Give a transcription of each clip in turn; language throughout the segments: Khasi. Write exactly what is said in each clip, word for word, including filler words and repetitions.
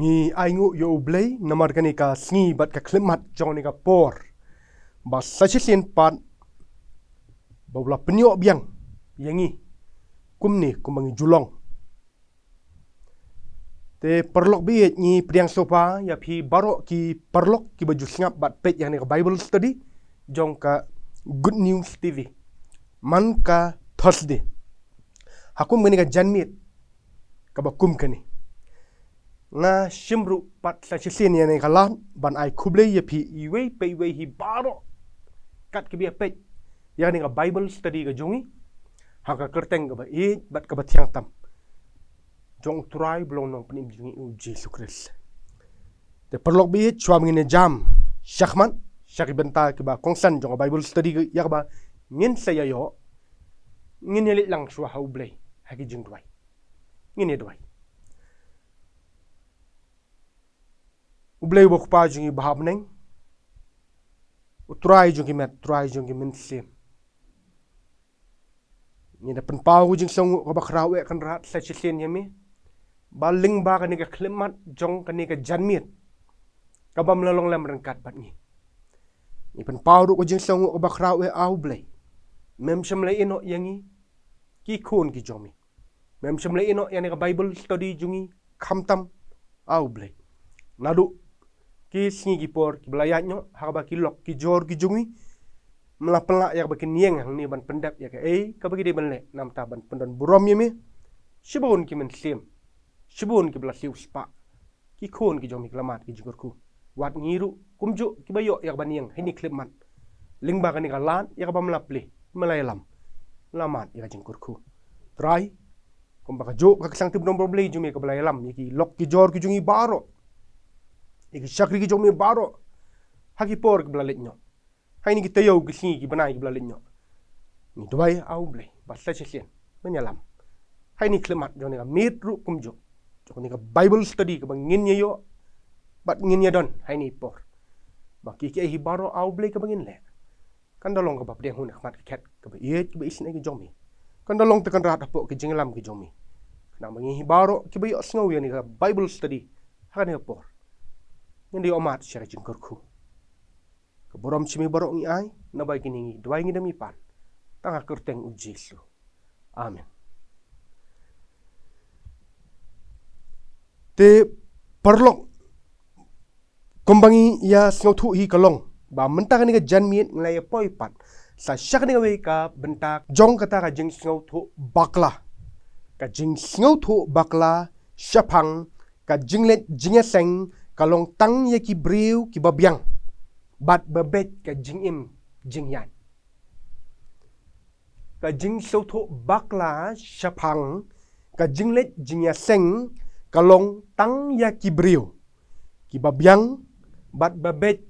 Ngi ainguh ïa U Blei namar kane ka sngi bad ka khyllipmat jong kane ka por ba sa shisien pat ba u la pynïoh biang ïa ngi kumne kumba ngi ju long. Te paralok baieit, ngi pdiang sngewbha ïa phi baroh ki paralok kiba ju sngap bad peit ïa kane ka Bible study jong ka Good News T V man ka Thursday. Ha kum kane ka janmiet kaba kum kane, nga shim ruh pat sa shisien ïa kane ka lad ban ai khublei ïa phi iwei pa iwei hi baroh kat kiba ïa peit ïa kane ka Bible study ka jong ngi ha ka kyrteng kaba ïeit bad kaba thiang tam jong U Trai ba long Nongpynim jong ngi U Jisu Khrist. Te paralok baieit, shuwa ba ngin ïa jam shakhmat sha ki bynta kiba kongsan jong ka Bible study ïa kaba ngin sa ïa ïoh, ngin ïa leit lang shuwa ha U Blei ha ki jingduwai. Ngin ïa duwai. U Blei uba U Kpa jong ngi uba ha bneng, U Trai jong ki met, U Trai jong ki mynsiem, ngi da pynpaw ka jingsngewnguh kaba khraw eh Kynrad sa shisien ïa me ba lyngba kane ka khyllipmat jong kane ka janmiet kaba me la long lem ryngkat bad ngi. Ngi pynpaw ruh ka jingsngewnguh kaba khraw eh, A U Blei, mem shym la ïehnoh ïa ngi ki khun ki jong me. Mem shym la ïehnoh ïa kane ka Bible study jong ngi khamtam, A U Blei. Naduh ki sngi ki por kiba la ïaid noh, ha kaba ki lok ki jor ki jong ngi me la pynlah ïa kaba kin ïeng hangne ban pyndep ïa kaei kaba ki dei ban leh, namar ban pyndon burom ïa me. Shibun ki mynsiem, shibun kiba la siew spah, ki khun ki jong me ki la mad ki jingkyrkhu. Wat ngi ruh kumjuh kiba ïoh ïa kaban ïeng ha kine ki khyllipmat lyngba kane ka lad ïa kaba me la plie, me la ïalam, me la mad ïa ka jingkyrkhu. Trai, kumba ka juh ka kyrteng tip dong ba U Blei jong me kaba la ïalam ïa ki lok ki jor ki jong ngi baroh, ïa ki shakri ki jong me baroh ha ki por kiba la leit noh, ha kine ki taïew ki sngi ki bnai kiba la leit noh. Ngi duwai, A U Blei, ba sa shisien men ïalam ha kine ki khyllipmat jong kane ka miet ruh kumjuh jong kane ka Bible study kaba ngin ïa ïoh bad ngin ïa don ha kine ki por, ba kiei kiei hi baroh, A U Blei, kaba ngin leh kan da long kaba pdiang hun ha khmat ka khet kaba ïeit kaba isynei ka jong me. Kan da long te, Kynrad, hapoh ki jingïalam ki jong me, khnang ba ngi hi baroh kiba ïohsngew ïa kane ka Bible study ha kane ka por, ngin da ïoh mad sha ka jingkyrkhu. Ka burom sha me baroh ngi ai, naba kine ngi duwai ngi da me pan tang ha ka kyrteng U Jisu. Amen. Te paralok, kumba ngi ïa sngewthuh hi, ka long ba mynta kane ka janmiet ngi la ïa poi pat sa sha kane kawei ka bynta jong kata ka jingsngewthuh bakla. Ka jingsngewthuh bakla shaphang ka jingleit jingïaseng ka long tang ïa ki briew kiba biang bad ba beit ka jingim jingïaid. Ka jingsngewthuh bakla shaphang ka jingleit jingïaseng ka long tang ïa ki briew kiba biang bad ba beit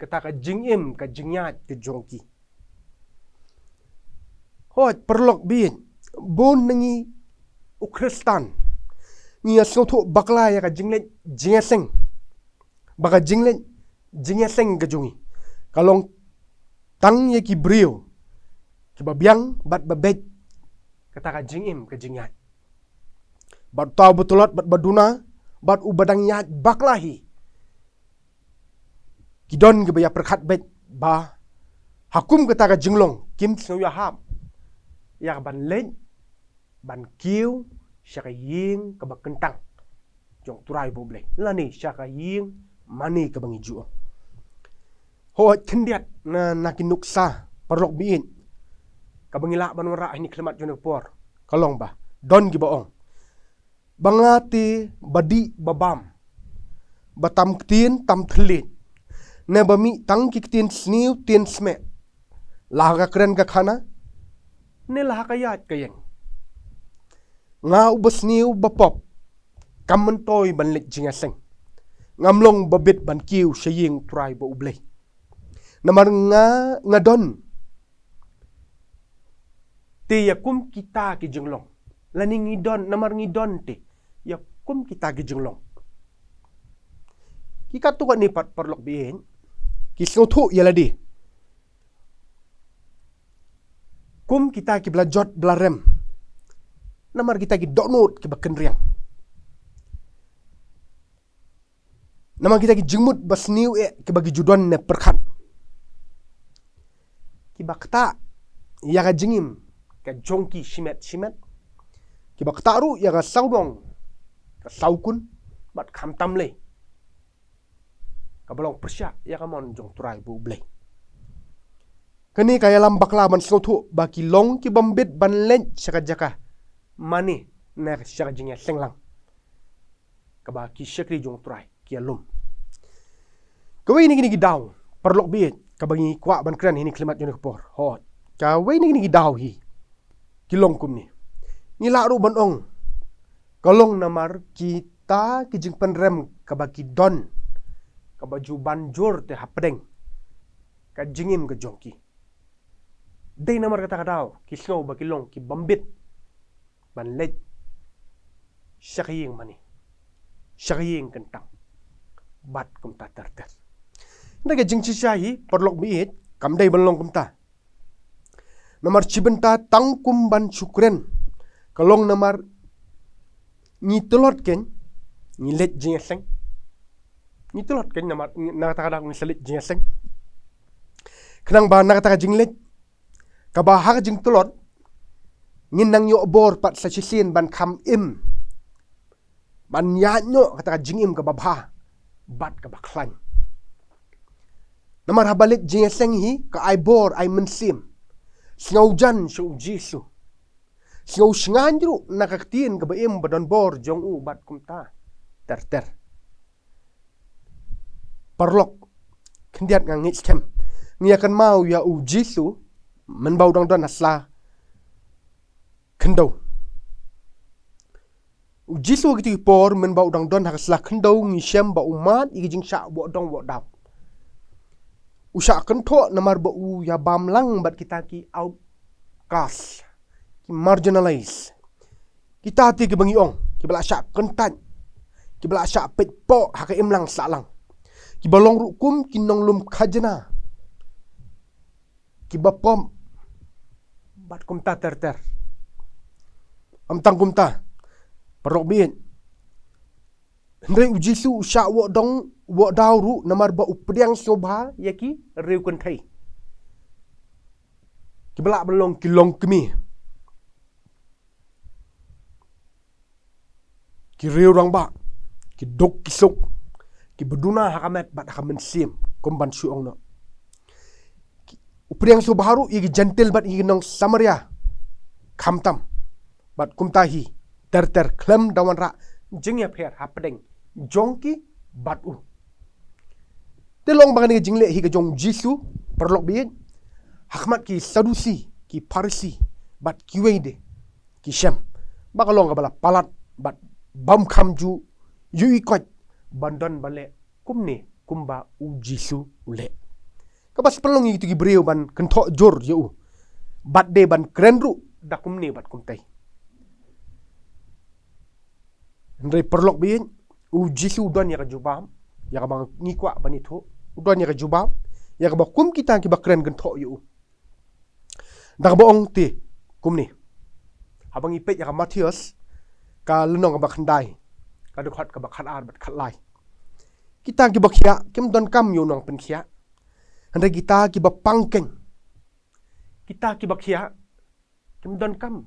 kata ka jingim ka jingïaid ka jong ki. Hooid paralok baieit, bun na ngi u Khristan ngi ïa sngewthuh bakla ïa ka jingleit jingïaseng, ba ka jingleit jingïaseng ka jong ngi ka long tang ïa ki briew kiba biang bad ba beit kata ka jingim ka jingïaid. Bad uta uba tlot bad ba duna bad uba dang ïaid bakla hi, ki don kiba ïa pyrkhat beit ba ha kum kata ka jinglong kim sngew ïahap ïa kaban leit ban kiew sha ka ïing kaba kyntang jong U Trai ba U Blei, lane sha ka ïing mane kaba ngi ju ong. Hooid, khyndiat na, na ki nuksa, paralok baieit, kaba ngi lah ban wanrah ha kine ki khyllipmat jong kane ka por ka long ba don kiba ong ba nga te ba dih ba bam, ba tam ktien tam thylliej, ne ba mih tang ki ktien sniew ktien smeh la ha ka kren ka khana ne la ha ka ïaid ka ïeng. Nga uba sniew ba pop, kam myntoi ban leit jingïaseng, ngam long ba bit ban kiew sha ïing U Trai ba U Blei. Namar nga, nga don te ïa kum kita ki jinglong, lane ngi don, namar ngi don te ïa kum kita ki jinglong. Ki katto katne pat, paralok baieit, ki sngewthuh ïa lade kum kita kiba la jot ba la rem, namar kita ki dohnud kiba kynriang. Namar kita ki jingmut basniew eh kiba ki ju don ne pyrkhat, kiba ktah ïa ka jingim ka jong ki shimet shimet, kiba ktah ruh ïa ka sawdong, ka sawkun, bad khamtam lei kaba long pyrshah ïa ka mon jong U Trai ba U Blei. Kane ka ïalam bakla ban sngewthuh ba ki long ki bym bit ban leit sha ka jaka mane, ne sha ka jingïaseng lang kaba ki shakri jong U Trai ki ïalum. Kawei na kine ki daw, paralok baieit, kaba ngi kwah ban kren ha kine ki khlieh minit jong kane ka por, hooid, kawei na kine ki daw hi ki long kumne. Ngi lah ruh ban ong ka long namar kita ki jingpynrem kaba ki don, kaba ju ban jur te hapdeng ka jingim ka jong ki. Dei namar kata ka daw ki sngew ba ki long ki bym bit ban leit sha ka ïing mane, sha ka ïing kyntang, bad kumta ter ter. Hynrei ka jingshisha hi, paralok baieit, kam dei ban long kumta. Namar shi bynta tang kum ban shu kren, ka long namar ngi tlot kein ngi leit jingïaseng. Ngi tlot kein namar, na kata ka daw ngi sa leit jingïaseng. Khnang ba na kata ka jingleit, kaba ha ka jingtlot, ngin nang ïoh bor pat sa shisien ban kham im, ban ïaid noh kata ka jingim kaba bha bad kaba khlaiñ. Namar haba leit jingïaseng hi, ka ai bor, ai mynsiem, sngewjan sha U Jisu, sngewsngaiñ ruh na ka ktien kaba im ba don bor jong u bad kumta ter ter. Paralok, khyndiat nga ngeit skhem, ngi ïa kynmaw ïa U Jisu mynba u dang don ha sla khyndew. U Jisu ha kito ki por mynba u dang don ha ka sla khyndew, ngi shem ba u mad ïa ki jingshah woh dong woh daw. U shah kynthoh namar ba u ïa bam lang bad kita ki outcast, ki marginalized, kita te kiba ngi ong kiba la shah kyntait, kiba la shah peit poh ha ka imlang sahlang, kiba long ruh kum ki nonglum khajna, kiba pop, bad kumta ter ter. Ym tang kumta, paralok baieit, hynrei U Jisu u shah woh dong woh daw ruh namar ba u pdiang sngewbha ïa ki riew kynthei, kiba lah ban long ki longkmie, ki riew rangbah, ki duk ki suk, kiba duna ha ka met bad ha ka mynsiem, kum ban shu ong noh. U pdiang sngewbha ruh ïa ki Jentil bad ïa ki nong Samaria khamtam. Bad kumta hi ter ter, khlem da wanrah jingïapher hapdeng jong ki bad u. Te long ba kane ka jingleh hi ka jong U Jisu, paralok baieit, ha khmat ki Sadusi, ki Pharisi, bad kiwei de ki shem ba ka long kaba la palat bad bym kham ju ïohi koit ban don ban leh kumne kumba U Jisu u leh. Kaba sa pynlong ïa kito ki briew ban kynthoh jur ïa u, bad dei ban kren ruh da kumne bad kumtei. Hynrei paralok baieit, U Jisu u don ïa ka jubab ïa kaba ngi kwah ban ithuh. U don ïa ka jubab ïa kaba kum kita kiba kren kynthoh ïa u. Da kaba ong te kumne, haba ngi peit ïa ka Mathaios, ka lynnong kaba khyndai, ka dkhot kaba khatar bad khatlai: Kita kiba khiah kim donkam ïa u nongpynkhiah, hynrei kita kiba pang kein, kita kiba khiah kim donkam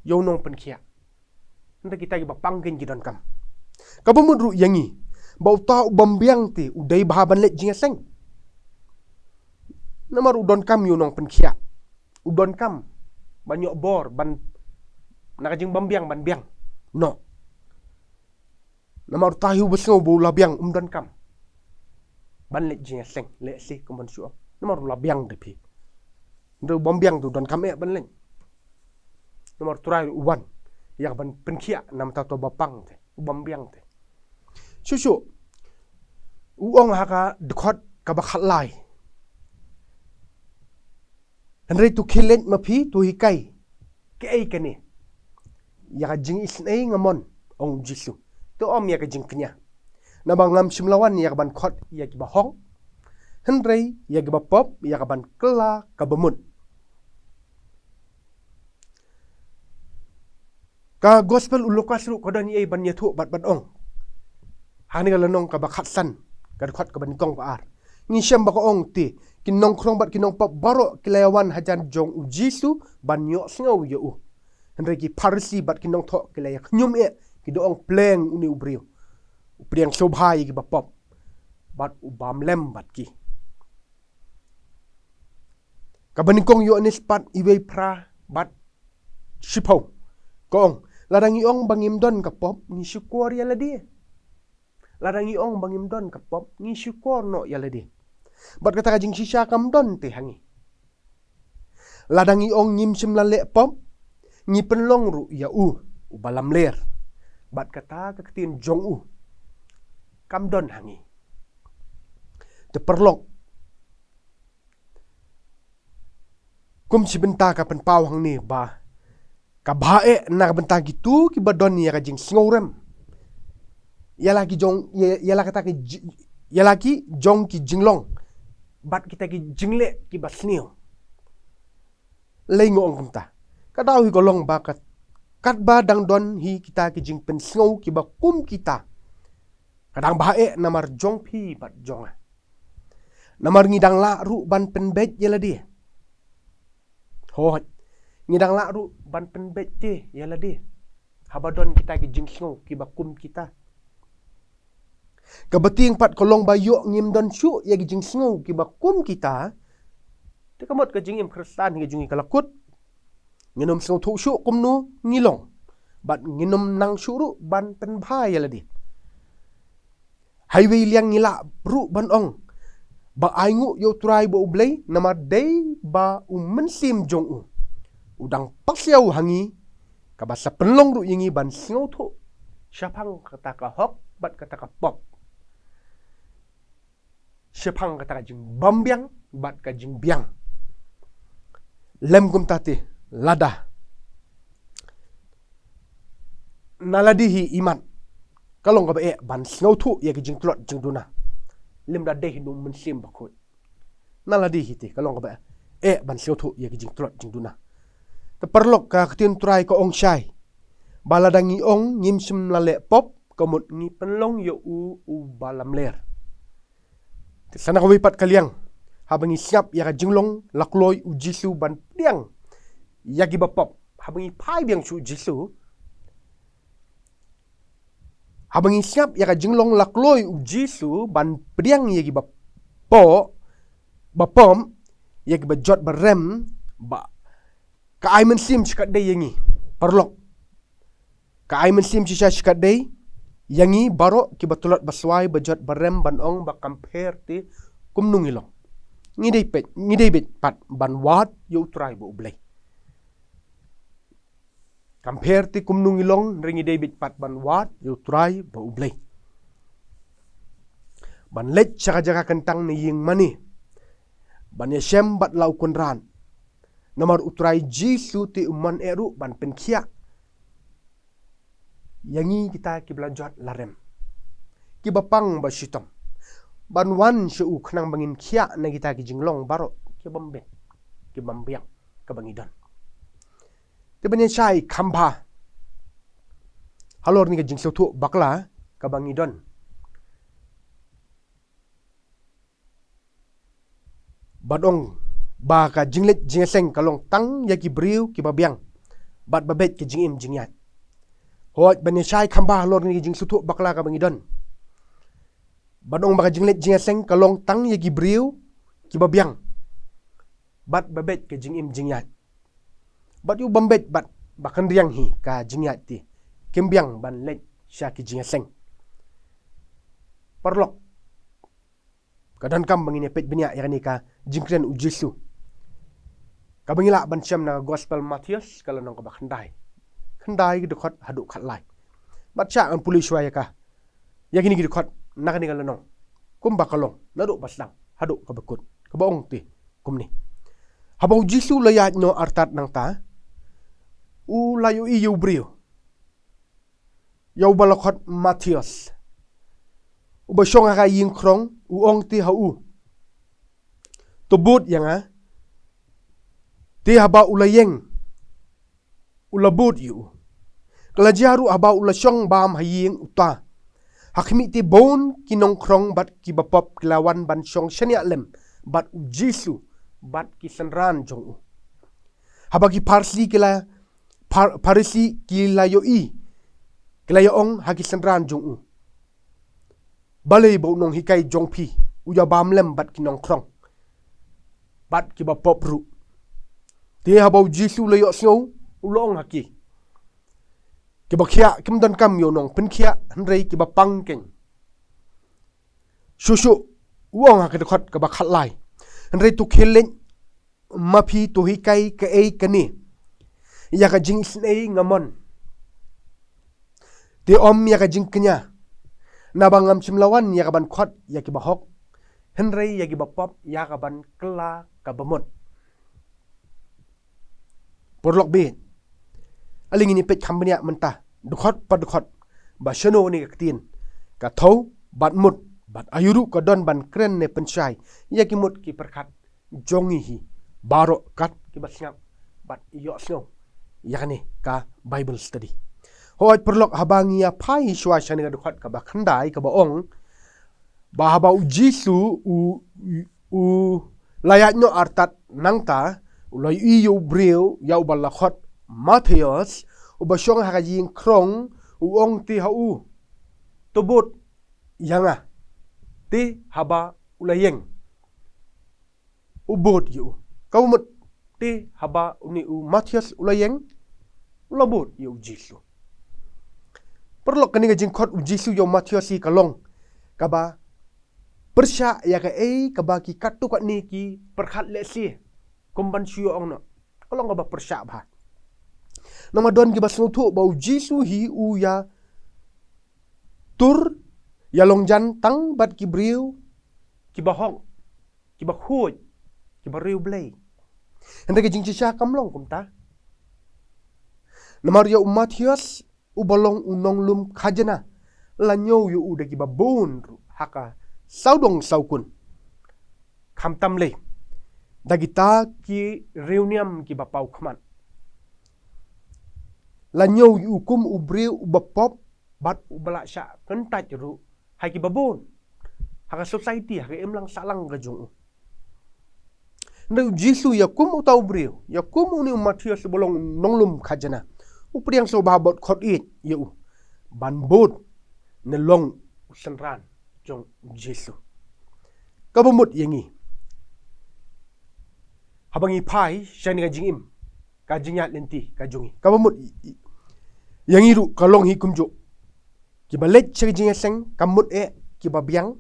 ïa u nongpynkhiah, hynrei kita kiba pang kein ki donkam. Kaba mut ruh ïa ngi ba uta u bym biang te u dei bha ban leit jingïaseng. Namar u donkam ïa u nongpynkhiah, u donkam ban ïoh bor, ban, na ka jingbym biang ban biang noh. Namar uta hi uba sngew ba u la biang um donkam ban leit jingïaseng, lehse kum ban shu ong namar u la biang te phi. Hynrei u bym biang te u donkam eh ban leit. Namar U Trai u wan ïa ka ban pynkhiah na ka bynta uta uba pang te, u bym biang te. Shuh shuh u ong ha ka dkhot kaba khatlai: Hynrei to khie leit ma phi, to hikai kaei kane? Ïa ka jingisynei nga mon, ong U Jisu, to ym ïa ka jingkñia. Naba ngam shym la wan ïa ka ban khot ïa kiba hok, hynrei ïa kiba pop, ïa ka ban kylla kaba mut. Ka gospel u Lukas ruh ka don ei ban ïathuh bad ban ong: Hangne ka lynnong kaba khatsan, ka dkhot kaba nyngkong ba ar. Ngi shem ba ka ong te, ki nongkhrong bad ki nongpop baroh ki la ïawan hajan jong u Jisu ban ïohsngew ïa u. Hynrei ki Pharisi bad ki nongthoh ki la ïakhñium eh, ki da ong, pleng une u briew u pdiang sngewbha ïa kiba pop bad u bam lem bad ki. Kaba nyngkong Ïoannis pat, iwei phra bad shiphew. Ka ong, lada ngi ong ba ngim don ka pop, ngi shukor ïa lade. Lada ngi ong ba ngim don ka pop, ngi shukor noh ïa lade, bad kata ka jingshisha kam don te ha ngi. Lada ngi ong ngim shym la leh pop, ngi pynlong ruh ïa u, uba lamler, bad kata ka ktien jong u kam don ha ngi. Te paralok, kum shi bynta ka pynpaw hangne ba ka bha eh na ka bynta kito kiba don ïa ka jingsngewrem ïa la ki jong, ïa, ïa la kata ki ji-, ïa la ki jong ki jinglong bad kita ki jingleh kiba sniew. Lei nga ong kumta, ka daw hi ka long ba ka, katba dang don hi kita ki jingpynsngew kiba kum kita, ka dang bha eh namar jong phi bad jong nga. Namar ngi dang lah ruh ban pynbeit ïa lade. Hooid, ngi dang lah ruh ban pynbeit te ïa lade haba don kita ki jingsngew kiba kum kita. Kaba tieng pat ka long ba ïoh ngim don shuh ïa ki jingsngew kiba kum kita, te ka mut ka jingim Khristan hi ka jong ngi ka la kut. Ngin ym sngewthuh shuh kumno ngi long, bad ngin ym nang shuh ruh ban pynbha ïa lade. Ha iwei i liang ngi lah ruh ban ong ba ainguh ïa U Trai bad U Blei, namar dei ba U Mynsiem jong u u dang pasiaw ha ngi, kaba sa pynlong ruh ïa ngi ban sngewthuh shaphang kata ka hok bad kata ka pop, shaphang kata ka jingbymbiang bad ka jingbiang. Lym kumta te, lada na lade hi i mat, ka long kaba eh ban sngewthuh ïa ki jingtlot jingduna, lymda dei hi na U Mynsiem Bakhuid. Na lade hi te, ka long kaba eh ban sngewthuh ïa ki jingtlot jingduna. Te paralok, ka ktien Trai ka ong shai ba lada ngi ong ngim shym la leh pop, ka mut ngi pynlong ïa u uba lamler. Te sa na kawei pat ka liang, haba ngi sngap ïa ka jinglong la kloi U Jisu ban pdiang ïa kiba pop, haba ngi phai biang sha U Jisu, haba ngi sngap ïa ka jinglong la kloi U Jisu ban pdiang ïa kiba pop, ba pop, ïa kiba jot ba rem, ba ka ai mynsiem shikatdei ïa ngi, paralok. Ka ai mynsiem shisha shikatdei ïa ngi baroh kiba tlot ba swai, ba jot ba rem, ban ong ba kam pher te kumno ngi long. Ngi dei beit, ngi dei beit pat ban wad ïa U Trai bad U Blei. Kam pher te kumno ngi long, hynrei ngi dei beit pat ban wad ïa U Trai bad U Blei, ban leit sha ka jaka kyntang na ïing mane, ban ïashem bad la u kynrad. Namar U Trai Jisu te u mon eh ruh ban pynkhiah ïa ngi kita kiba la jot la rem, kiba pang ba shitom, ban wan sha u khnang ba ngin khiah na kita ki jinglong baroh kiba bymbiang, kiba bymbiang kaba ngi don. Te ban ïashai kham bha halor kane ka jingsngewthuh bakla kaba ngi don, ban ong ba ka jingleit jingïaseng ka long tang ïa ki briew kiba biang bad ba beit ka jingim jingïaid. Hooid, ban ïashai kham bha halor kane ka jingsngewthuh bakla kaba ngi don, ban ong ba ka jingleit jingïaseng ka long tang ïa ki briew kiba biang bad ba beit ka jingim jingïaid. Bad ïa u bym beit bad ba kynriang hi ka jingïaid te kim biang ban leit sha ki jingïaseng. Paralok, ka donkam ba ngin ïa peit bniah ïa kane ka jingkren U Jisu, kaba ngi lah ban shem na ka Gospel Mathaios, ka lynnong kaba khyndai, khyndai ki dkhot haduh khatlai. Bad sha ngan pule shuwa ïa ka, ïa kine ki dkhot na kane ka lynnong, kumba ka long naduh ba sdang haduh kaba kut, kaba ong te kumne: Haba U Jisu u la ïaid noh artat nangta, u la ïohi ïa u briew, ïa uba la khot Mathaios, uba shong ha ka ïing khrong, u ong te ha u, to bud ïa nga. Te haba u la ïeng, u la bud ïa u. Ka la jia ruh haba u la shong bam ha ïing uta, Ha khmih te bun ki nongkhrong bad ki bapop ki la wan ban shong shaniah lem bad u Jisu bad ki synran jong u. Haba ki Pharisi ki la Phar- Pharisi ki la ïohi, ki la ïa ong ha ki synran jong u, balei ba u nonghikai jong phi u ïa bam lem bad ki nongkhrong bad ki bapop ruh? Te haba u Jisu u la ïohsngew, u la ong ha ki, ki bakhiah kim donkam ïa u nongpynkhiah, hynrei ki bapang keiñ. Shuh shuh, u ong ha ka dkhot kaba khatlai, hynrei to khie leit ma phi, to hikai kaei kane ïa ka jingisynei nga mon, te ym ïa ka jingkñia. Naba ngam shym la wan ïa ka ban khot ïa ki bahok, hynrei ïa ki bapop ïa ka ban kylla ka bamut. Paralok baieit, ale ngin ïa peit kham bniah mynta, dkhot pa dkhot, ba shano kane ka ktien ka thew bad mut, bad aïu ruh ka don ban kren ne pynshai ïa ki mut ki pyrkhat jong ngi hi baroh kat kiba sngap bad ïohsngew ïa kane ka Bible study. Hooid paralok, haba ngi ïa phai shuwa sha kane ka dkhot kaba khyndai kaba ong ba haba u Jisu u, u la ïaid noh artat, nangta u la ïohi ïa u briew ïa uba la khot Mathaios, uba shong ha ka ïing khrong, u ong te ha u, to bud ïa nga. Te haba u la ïeng, u bud ïa u. Kaba mut, te haba une u Mathaios u la ïeng, u la bud ïa u Jisu. Paralok, kane ka jingkhot u Jisu ïa u Mathaios hi ka long kaba pyrshah ïa kaei kaba ki katto katne ki pyrkhat lehse kum ban shu ïa ong noh. Ka long kaba pyrshah bha. Namar don kiba sngewthuh ba u Jisu hi u ïa tur, ïa long jan tang bad ki briew kiba hok, kiba khuid, kiba riewblei. Hynrei ka jingshisha kam long kumta. Namar ïa u Mathaios uba long u nonglum khajna, la ñiew ïa u da kiba bun ruh ha ka sawdong sawkun, khamtam lei da kita ki riewniam kiba paw khmat. La ñiew ïa u kum u briew uba pop bad uba la shah kyntait ruh ha kiba bun ha ka society, ha ka imlang sahlang ka jong u. Hynrei u Jisu ïa kum uta u briew, ïa kum une u Mathaios uba long u nonglum khajna, u pdiang sngewbha bad khot ïeit ïa u ban bud ne long u synran jong u Jisu. Kaba mut ïa ngi, haba ngi phai sha kane ka jingim, ka jingïaid lynti ka jong ngi, kaba mut ïa ngi ruh ka long hi kumjuh. Kiba leit sha ka jingïaseng kam mut eh kiba biang,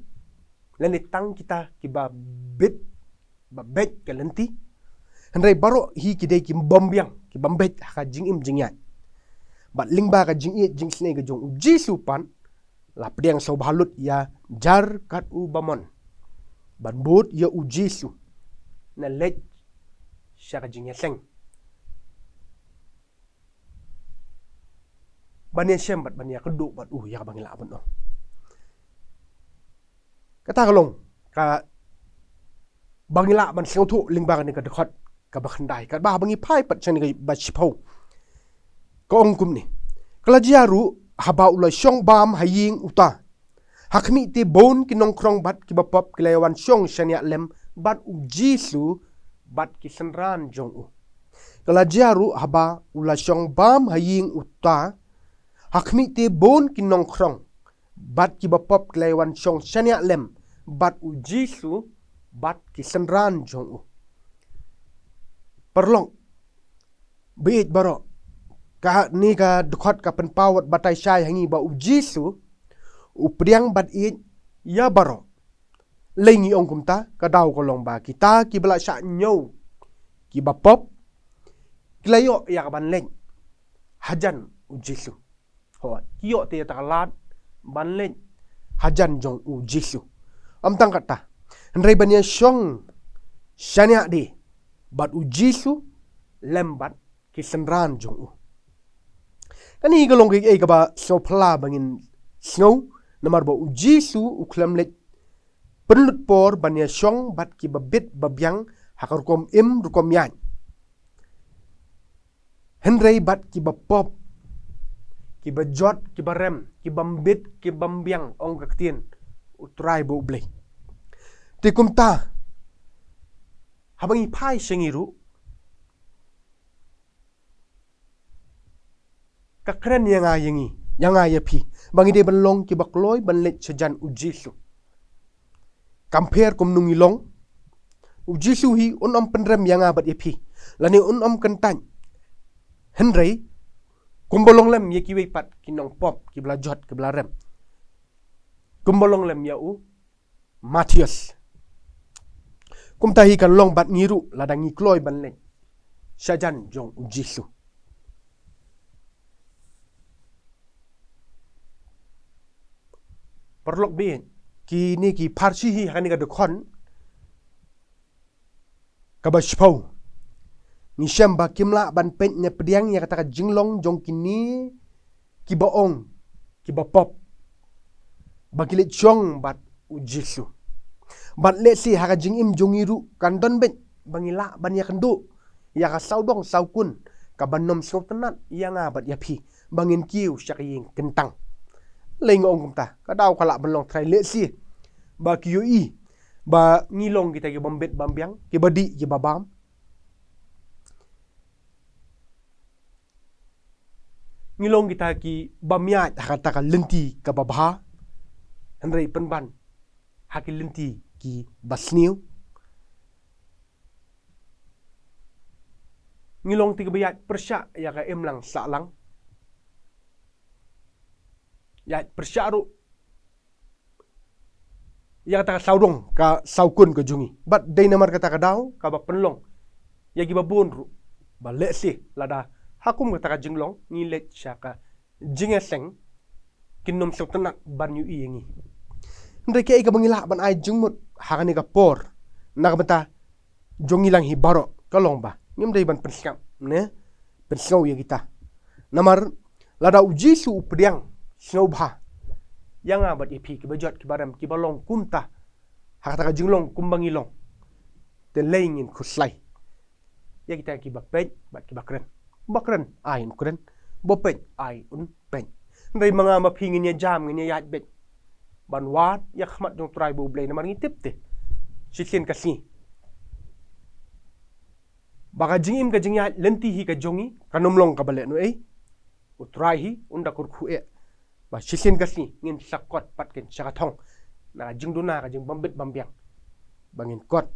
lane tang kita kiba bit, ba beit ka lynti. Hynrei baroh hi ki dei ki bym biang, ki bym beit ha ka jingim jingïaid. Bad lyngba ka jingïeit jingisynei ka jong u Jisu pat, la pdiang sngewbha lut ïa jar kat u bamon ban bud ïa u Jisu, ne leit sha ka jingïaseng ban ïashem bad ban ïakynduh bad u ïa kaba ngi lah ban ong. Kata ka long kaba ngi lah ban sngewthuh lyngba kane ka dkhot kaba khyndai. Katba haba ngi phai pat sha kane kaba shiphew, ka ong kumne: Ka la jia ruh, haba u la shong bam ha ïing uta, ha khmih te bun ki nongkhrong bad kiba pop ki la ïa wan shong shaniah lem bad u Jisu bad ki synran jong u. Ka la jia ruh, haba u la shong bam ha ïing uta, ha khmih te bun ki nongkhrong bad kiba pop ki la ïa wan shong shaniah lem bad u Jisu bad ki synran jong u. Paralok baieit baroh, kane ka dkhot ka pynpaw wat batai shai ha ngi ba u Jisu u pdiang bad ïeit ïa baroh. Lei ngi ong kumta, ka daw ka long ba kita kiba la shah ñiew, kiba pop, ki la ïoh ïa ka ban leit hajan u Jisu. Hooid, ki ïoh te ïa ta ka lad ban leit hajan jong u Jisu. Ym tang kata, hynrei ban ïa shong shaniah de bad u Jisu lem bad ki synran jong u. Kane ka long kaei kaba sngewphylla ba ngin sngew, namar ba u Jisu u khlem leit pynlut por ban ïa shong bad kiba bit ba biang ha ka rukom im rukom ïaid, hynrei bad kiba pop, kiba jot, kiba rem, kiba mbit, kiba mbiang, ong ka ktien U Trai ba U Blei. Te kumta, haba ngi phai sha ngi ruh, ka kren ïa nga ïa ngi, ïa nga ïa phi, ba ngi dei ban long kiba kloi ban leit shajan U Jisu. Kam pher kumno ngi long, U Jisu hi un ym pynrem ïa nga bad ïa phi, lane un ym kyntait. Hynrei kumba long lem ïa kiwei pat ki nongpop, kiba la jot, kiba la rem, kumba long lem ïa u Mathaios. Kumta hi kan long bad ngi ruh lada ngi kloi ban leit shajan jong U Jisu. Paralok baieit, kine ki Pharisi hi ha kane ka dkhot kaba shiphew, ngi shem ba kim lah ban peit ne pdiang ïa kata ka jinglong jong kine kiba ong, kiba pop, ba ki leit shong bad U Jisu. Bad lehse ha ka jingim jong ngi ruh kan don beit ba ngi lah ban ïakynduh ïa ka sawdong sawkun kaba nym sngewtynnat ïa nga bad ïa phi, ba ngin kiew sha ka ïing kyntang. Lei nga ong kumta, ka daw ka lah ban long trai lehse ba ki ïohi ba ngi long kita kiba mbit bam biang, kiba dih kiba bam. Ngi long kita kiba ïaid ha kata ka lynti kaba bha, hynrei pynban ha ki lynti kiba sniew. Ngi long kita kiba ïaid pyrshah ïa ka imlang sahlang, ïaid pyrshah ruh ïa kata ka sawdong ka sawkun ka jong ngi. Bad dei namar kata ka daw kaba pynlong ïa kiba bun ruh ba lehse lada ha kum kata ka jinglong ngi leit sha ka jingïaseng, kin nym sngewtynnat ban ïohi ïa ngi. Hynrei kaei kaba ngi lah ban ai jingmut ha kane ka por na ka bynta jong ngi lang hi baroh, ka long ba ngim dei ban pynsngap ne pynsngew ïa kita. Namar lada U Jisu u pdiang sngewbha ïa nga bad ïa phi, kiba jot kiba rem, kiba long kumta ha kata ka jinglong kumba ngi long, te lei ngin khuslai ïa kita kiba peit bad kiba kren. Ba kren ai un kren, ba peit ai un peit. Hynrei ma nga ma phi ngin ïa jam, ngin ïa ïaid beit ban wad ïa ka khmat jong U Trai ba U Blei, namar ngi tip te shisien ka sngi ba ka jingim ka jingïaid lynti hi ka jong ngi kan ym long kaba lehnohei. U Trai hi un da kyrkhu eh ba shisien ka sngi ngin sa kot pat keiñ sha ka thong na ka jingduna, ka jingbam bit bam biang, ba ngin kot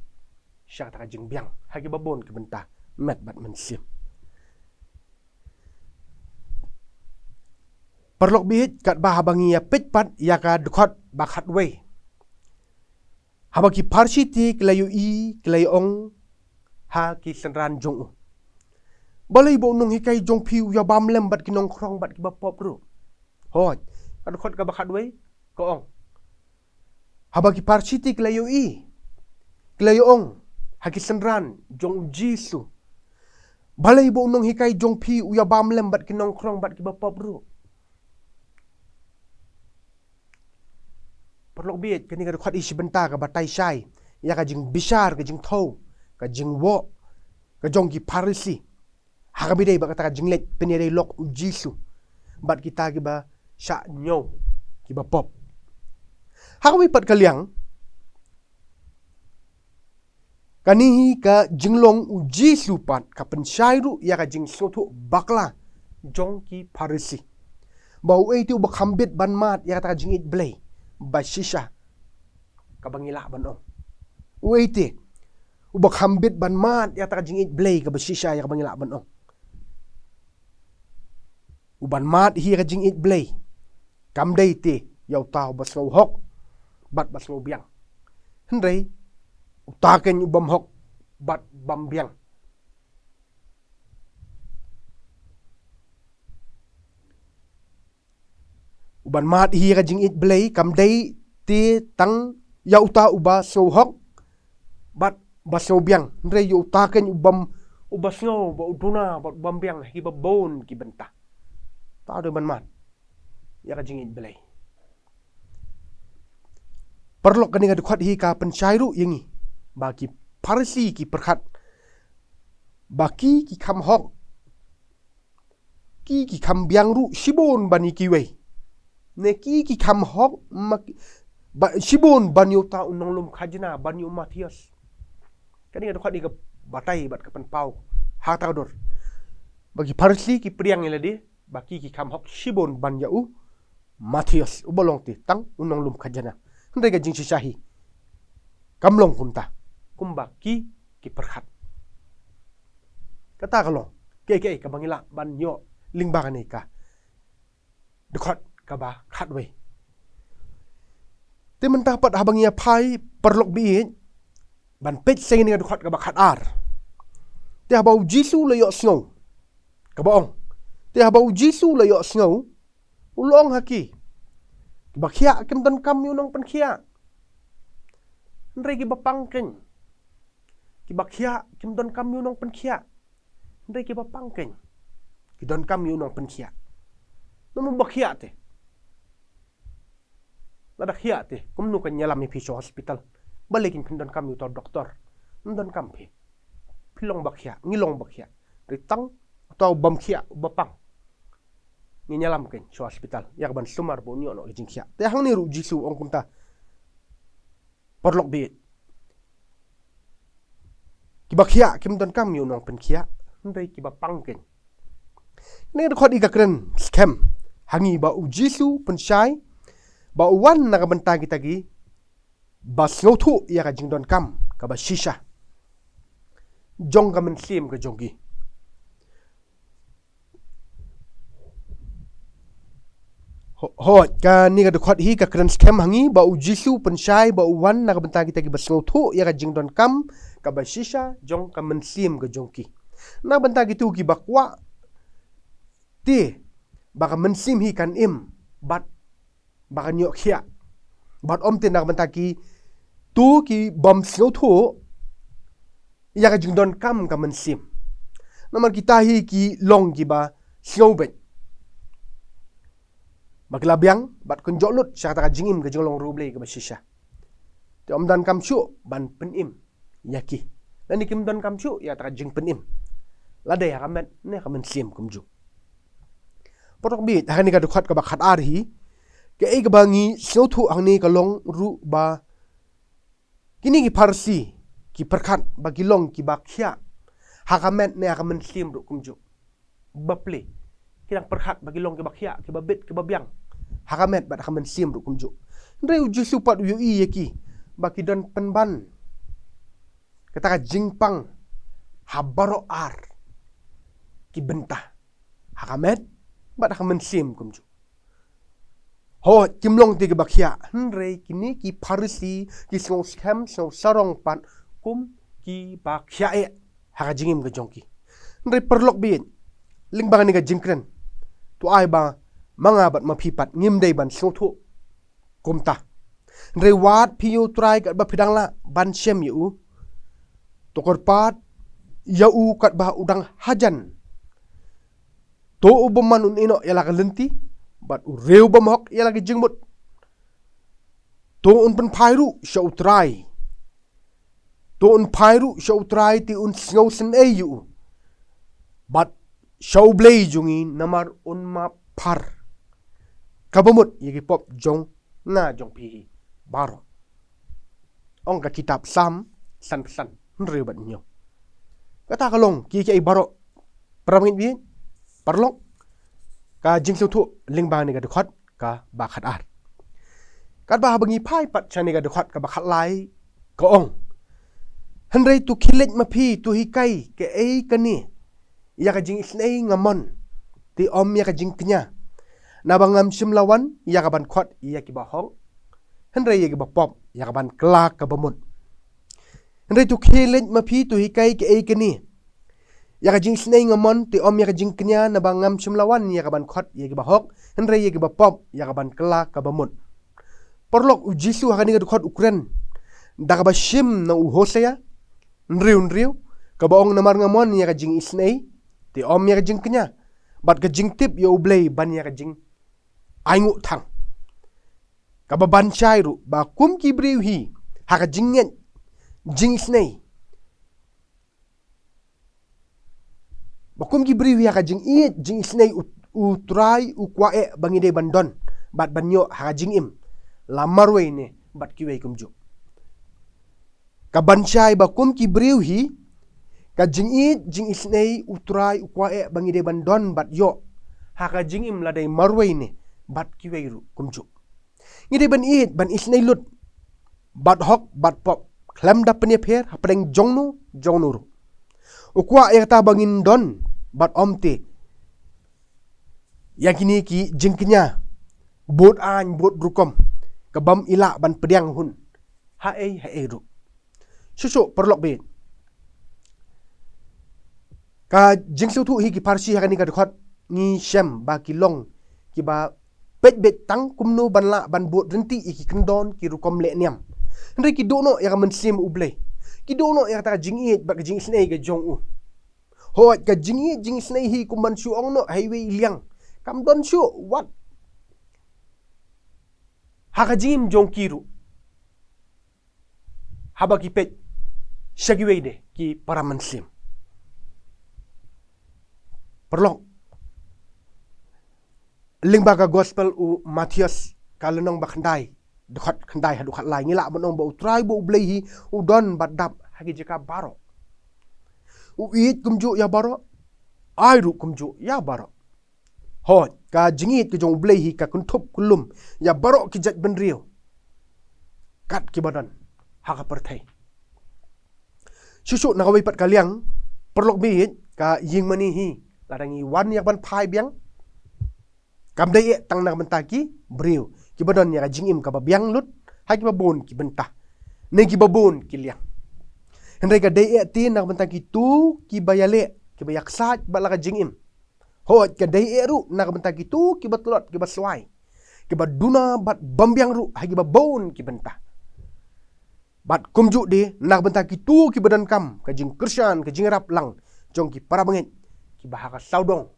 sha kata ka jingbiang ha kiba bun ki bynta, met bad mynsiem. Paralok baieit, katba haba ngi ïa peit pat ïa ka dkhot ba khatwei, haba ki Pharisi te ki la ïohi, ki la ïa ong ha ki synran jong u, balei ba u nonghikai jong phi u ïa bam lem bad ki nongkhrong bad kiba pop ruh? Hooid, ka dkhot kaba khatwei ka ong, haba ki Pharisi te ki la ïohi, ki la ïa ong ha ki synran jong U Jisu, balei ba u nonghikai jong phi u ïa bam lem bad ki nongkhrong bad kiba pop ruh? Paralok baieit, kane ka dkhot hi shi bynta ka batai shai ïa ka jingbishar, ka jingthew, ka jingwoh ka jong ki Pharisi ha kaba ïadei bad kata ka jingleit pynïadei lok U Jisu bad kita kiba shah ñiew, kiba pop. Ha kawei pat ka liang, kane hi ka jinglong U Jisu pat ka pynshai ruh ïa ka jingsngewthuh bakla jong ki Pharisi, ba uei te uba kham bit ban mad ïa kata ka jingïeit Blei ba shisha kaba ngi lah ban ong? Uei te uba kham bit ban mad ïa kata ka jingïeit Blei kaba shisha ïa kaba ngi lah ban ong? Uban mad hi ïa ka jingïeit Blei kam dei te ïa uta uba sngewhok bad ba sngewbiang, hynrei uta keiñ u bym hok bad bym biang. Uban mad hi ïa ka jingïeit Blei kam dei te tang ïa uta uba sngewhok bad ba sngewbiang, hynrei ïa uta keiñ u bym, uba sngew ba u duna bad u bym biang ha kiba bun ki bynta. Uta u dei uban mad ïa ka jingïeit Blei. Paralok, kane ka dkhot hi ka pynshai ruh ïa ngi ba ki Pharisi ki pyrkhat ba ki, ki kham hok ki ki kham biang ruh shibun ban ïa kiwei. Ne ki ki kham hok ma ki, ba, shibun ban ïa uta u nonglum khajna, ban ïa u Mathaios. Kane ka dkhot ka batai bad ka pynpaw ha kata ka dur ba ki Pharisi ki pdiang ïa lade ba ki ki kham hok shibun ban ïa u Mathaios uba long te tang u nonglum khajna. Hynrei ka jingshisha hi kam long kumta, kumba ki ki pyrkhat. Kata ka long kaei kaei kaba ngi lah ban ïoh lyngba kane ka dkhot kaba khatwei. Te mynta pat haba ngi ïa phai, paralok baieit, ban peit sha kane ka dkhot kaba khatar. Te haba u Jisu u la ïohsngew, kaba ong, te haba u Jisu u la ïohsngew, u la ong ha ki, kiba khiah kim donkam ïa u nongpynkhiah, hynrei kiba pang keiñ. Kiba khiah kim donkam ïa u nongpynkhiah, hynrei kiba pang keiñ ki donkam ïa u nongpynkhiah. Namar ba khiah te, lada khiah te, kumno kan ïalam ïa phi sha hospital? Balei kin pyndonkam ïa uta u doktor? Ym donkam phi. Phi long ba khiah, ngi long ba khiah. Hynrei tang uta u bym khiah, uba pang, ngin ïalam keiñ sha hospital ïa kaban sumar ba un ïoh noh ka jingkhiah. Te hangne ruh u Jisu u ong kumta, paralok baieit. Kiba khiah kim donkam ïa u nongpynkhiah, hynrei kiba pang keiñ. Kane ka dkhot ka kren skhem ha ngi ba u Jisu u pynshai ba u wan na ka bynta kita kiba sngewthuh ïa ka jingdonkam kaba shisha jong ka mynsiem ka jong ki. Ho-, hooid, kane ka dkhot hi ka kren skhem ha ngi ba u Jisu u pynshai ba u wan na ka bynta kita kiba sngewthuh ïa ka jingdonkam kaba shisha jong ka mynsiem ka jong ki. Na ka bynta kito kiba kwah te ba ka mynsiem hi kan im bad ba kan ïoh khiah. Bad ym te na ka bynta kito ki bym sngewthuh ïa ka jingdonkam ka mynsiem. Namar kita hi ki long kiba sngew beit ba ki la biang bad kynjoh lut sha kata ka jingim ka jinglong riewblei kaba shisha. Te ym donkam shuh ban pynim ïa ki, lane kim donkam shuh ïa kata ka jingpynim, lada ïa ka met ne ka mynsiem kumjuh. Paralok baieit, ha kane ka dkhot kaba khatar hi, kaei kaba ngi sngewthuh hangne ka long ruh ba kine ki Pharisi ki pyrkhat ba ki long kiba khiah ha ka met ne ha ka mynsiem ruh kumjuh. Bapli ki dang pyrkhat ba ki long kiba khiah, kiba bit, kiba biang ha ka met bad ha ka mynsiem ruh kumjuh. Hynrei u Jisu pat u ïohi ïa ki ba ki don pynban kata ka jingpang ha baroh ar ki bynta, ha ka met bad ha ka mynsiem kumjuh. Hooid, kim long te kiba khiah, hynrei kine ki Pharisi ki sngew skhem, sngew sarong pat kum kiba khiah eh ha ka jingim ka jong ki. Hynrei paralok baieit, lyngba kane ka jingkren, to ai ba ma nga bad ma phi pat ngim dei ban sngewthuh kumta. Hynrei wat phi ïa U Trai katba phi dang lah ban shem ïa u. To kyrpad ïa u katba u dang hajan. To u bymman un ïehnoh ïa la ka lynti, bad u riew bymhok ïa la ka jingmut. To un pynphai ruh sha U Trai. To un phai ruh sha U Trai te un sngewsynei ïa u. Bad sha U Blei jong ngi namar un map phar kaba mut ïa ki pop jong nga jong phi hi baroh. Ong ka kitab Salm sanphew san, hynriew bad hynñiew. Kata ka long kiei kiei baroh, para bangeit baieit, paralok, ka jingsngewthuh lyngba kane ka dkhot kaba khatar. Katba haba ngi phai pat sha kane ka dkhot kaba khatlai, ka ong, hynrei to khie leit ma phi, to hikai kaei kane. Ïa ka jingisynei nga mon, te ym ïa ka jingkñia, naba ngam shym la wan ïa ka ban khot ïa kiba hok, hynrei ïa kiba pop ïa ka ban kylla kaba mut. Hynrei to khie leit ma phi, to hikai kaei kane. Ïa ka jingisynei nga mon, te ym ïa ka jingkñia, naba ngam shym la wan ïa ka ban khot ïa kiba hok, hynrei ïa kiba pop ïa ka ban kylla kaba mut. Paralok, u Jisu ha kane ka dkhot u kren da kaba shim na u Hosea hynriew hynriew, kaba ong, namar nga mon ïa ka jingisynei, te ym ïa ka jingkñia, bad ka jingtip ïa U Blei ban ïa ka jingainguh thang. Kaba ban shai ruh ba kum ki briew hi ha ka jingngeit jingisynei, Ba kum ki briew hi ha ka jingïeit jingisynei u, u Trai u kwah eh ba ngi dei ban don bad ban ïoh ha ka jingim, la marwei ne bad kiwei kumjuh. Ka ban shai ba kum ki briew hi, ka jingïeit jingisynei u Trai u kwah eh ba ngi dei ban don bad ïoh ha ka jingim, la dei marwei ne bad kiwei ruh kumjuh. Ngi dei ban ïeit ban isynei lut bad hok bad pop khlem da pynïapher hapdeng jongno jongno ruh. U kwah ïa kata ba ngin don bad ym tei ïa kine ki jingkñia bud aiñ bud rukom ka bym i lah ban pdiang hun haei haei ruh. Shuh shuh paralok baieit, ka jingsngewthuh hi ki pharshi ha kane ka dkhot ngi shem ba ki long kiba peit beit tang kumno ban lah ban bud ryntih ïa ki kyndon ki rukom leh niam. Hynrei ki duh noh ïa ka mynsiem U Blei, ki duh noh ïa kata ka jingïeit bad ka jingisynei ka jong u. Hooid, ka jingïeit jingisynei hi kum ban shu ong noh ha iwei i liang, kam don shuh wat ha ka jingim jong ki ruh haba ki peit sha kiwei de ki para mynsiem. Paralok, lyngba ka gospel u Mathaios ka lynnong ba khyndai, dkhot khyndai haduh khatlai, ngi lah ban ong ba U Trai ba U Blei hi u don bad dap ha ki jaka baroh. U ïeit kumjuh ïa baroh, ai ruh kumjuh ïa baroh. Hooid, ka jingïeit ka jong U Blei hi ka kynthup kyllum ïa baroh ki jaitbynriew kat kiba don ha ka pyrthei. Shuh shuh na kawei pat ka liang, paralok baieit, ka ïingmane hi, lada ngi wan ïa ka ban phai biang, kam dei eh tang na ka bynta ki briew kiba don ïa ka jingim kaba biang lut ha kiba bun ki bynta ne kiba bun ki liang. Hynrei ka dei eh te na ka bynta kito kiba ïaleh, kiba ïaksaid bad la ka jingim. Hooid, ka dei eh ruh na ka bynta kito kiba tlot, kiba swai, kiba duna bad bym biang ruh ha kiba bun ki bynta. Bad kumjuh de na ka bynta kito kiba donkam ka jingkyrshan, ka jingïarap lang jong ki para bangeit kiba ha ka sawdong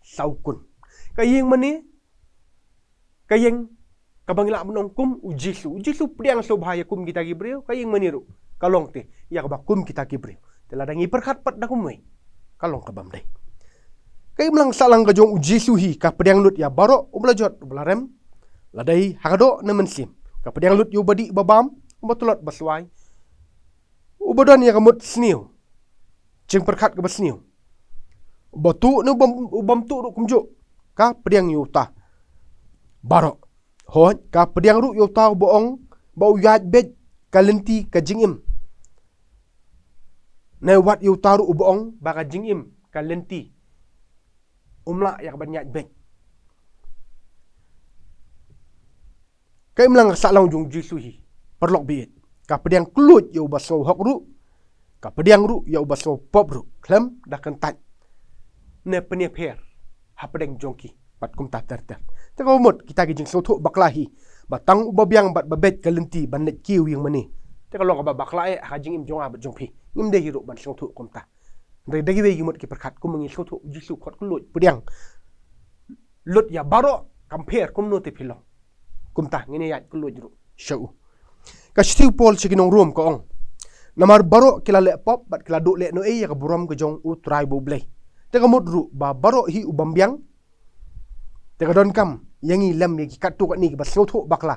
sawkun. Ka ïingmane, ka ïing kaba ngi lah ban ong kum U Jisu. U Jisu pdiang sngewbha ïa kum kita ki briew, ka ïingmane ruh ka long te ïa kaba kum kita ki briew. Te lada ngi pyrkhat pat da kumwei, ka long ka bym dei. Ka imlang sahlang ka jong U Jisu hi ka pdiang lut ïa baroh, uba la jot, uba la rem, la dei ha ka doh ne mynsiem. Ka pdiang lut ïa uba dih uba bam, uba tlot ba swai, uba don ïa ka mut sniew, jingpyrkhat kaba sniew, uba tuh ne uba, u bym tuh ruh kumjuh, ka pdiang ïa uta baroh. Hooid, ka pdiang ruh ïa uta uba ong ba u ïaid beit ka lynti ka jingim, ne wat ïa uta ruh uba ong ba ka jingim ka lynti, um lah ïa ka ban ïaid beit. Ka imlang ka sahlang jong U Jisu hi, paralok baieit, ka pdiang kylluid ïa uba sngewhok ruh, ka pdiang ruh ïa uba sngewpop ruh khlem da kyntait ne pynïapher hapdeng jong ki pat kumta ter ter. Te kaba mut kita ki jingsngewthuh bakla hi, ba tang uba biang bad ba beit ka lynti ban leit kiew ïingmane, te ka long kaba bakla eh ha ka jingim jong nga bad jong phi. Ngim dei hi ruh ban sngewthuh kumta. Hynrei da kiwei ki mut ki pyrkhat kumba ngi sngewthuh U Jisu khot kylluid pdiang lut ïa baroh, kam pher kumno te phi long. Kumta ngin ïaid kylluid ruh sha u. Ka shithi u Paul sha ki nong Rom ka ong, namar baroh ki la leh pop bad ki la duh lehnohei ïa ka burom ka jong U Trai ba U Blei. Te ka mut ruh ba baroh hi u bym biang, te ka donkam ïa ngi lem ïa ki katto katne kiba sngewthuh bakla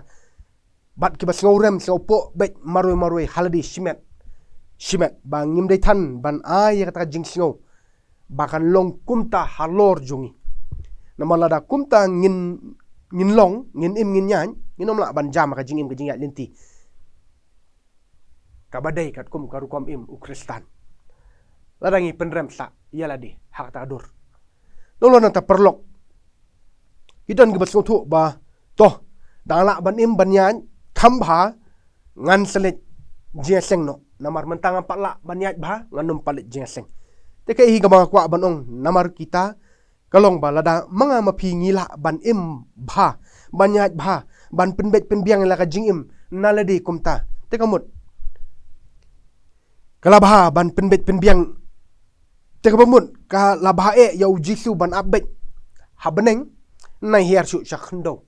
bad kiba sngewrem sngewpoh beit marwei marwei ha lade shimet shimet, ba ngim dei than ban ai ïa kata ka jingsngew ba kan long kumta halor jong ngi. Namar lada kumta ngin, ngin long, ngin im, ngin ïaid, ngin ym lah ban jam ha ka jingim ka jingïaid lynti kaba dei katkum ka rukom im u Khristan, lada ngi pynrem sah ïa lade ha kata ka dur. Nalor nangta paralok, ki don kiba sngewthuh ba, to, dang lah ban im ban ïaid kham bha, ngan sa leit jingïaseng noh. Namar mynta ngam pat lah ban ïaid bha, ngan ym pat leit jingïaseng. Te kaei hi kaba nga kwah ban ong, namar kita ka long ba lada ma nga ma phi ngi lah ban im bha, ban ïaid bha, ban pynbeit pynbiang ïa la ka jingim na lade kumta, te ka mut, ka la bha ban pynbeit pynbiang, te kaba mut ka la bha eh ïa U Jisu ban ap beit ha bneng, nai hiar shuh sha khyndew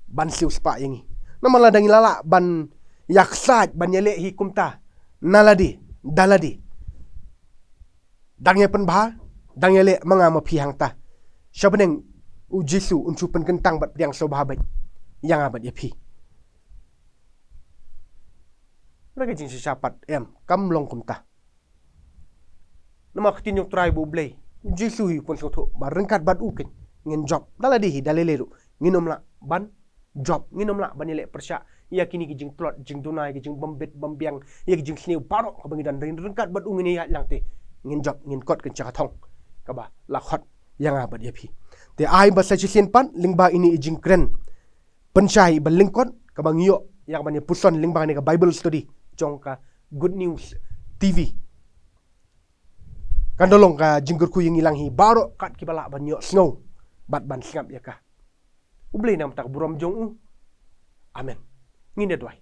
ban siew spah ïa ngi. Namar lada ngi la lah ban ïaksaid ban ïaleh hi kumta na lade da lade, dang ïa pynbha, Dang ïaleh ma nga ma phi hangta. Sha bneng u Jisu un shu pynkyntang bad pdiang sngewbha bad ïa nga bad ïa phi. Re ka jingshisha pat em, kam long kumta. Namar ka ktien jong U Trai bad U Blei, U Jisu hi u pynsngewthuh ba ryngkat bad u keiñ ngin jop. Da lade hi, da lei lei ruh ngin ym lah ban jop, ngin ym lah ban ïaleh pyrshah ïa kine ki jingtlot jingduna, ïa ki jingbym bit bym biang, ïa ki jingsniew baroh kaba ngi don, ryngkat bad u ngin ïaid lang te ngin jop, ngin kot keiñ sha ka thong kaba la khot ïa nga bad ïa phi. Te ai ba sa shisien pat lyngba ine i jingkren pynshai ba lyngkot kaba ngi ïoh ïa kaban ïa puson lyngba kane ka Bible study jong ka Good News T V. Kan da long ka jingkyrkhu ïa ngi lang hi baroh kat kiba lah ban ïohsngew bad ban sngap ïa ka. U Blei na ka bynta ka burom jong u. Amen. Ngin ïa duwai.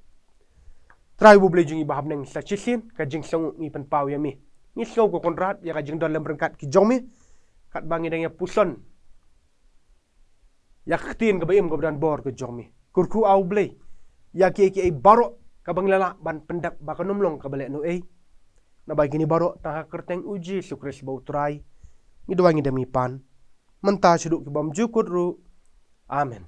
Trai U Blei jong ngi ba ha bneng, sa shisien ka jingsngewnguh ngi pynpaw ïa me. Ngi sngew ko Kynrad ïa ka jingdon lem ryngkat ki jong me, katba ngi dang ïa puson ïa ka ktien kaba im kaba don bor ka jong me. Kyrkhu ah U Blei ïa kiei kiei baroh kaba ngi la lah ban pyndep ba kan ym long kaba lehnohei. Naba kine baroh tang ha ka kyrteng U Jisu Khrist ba U Trai ngi duwai, ngi dem ngi pan, mynta shaduh ki bymjukut ruh. Amen.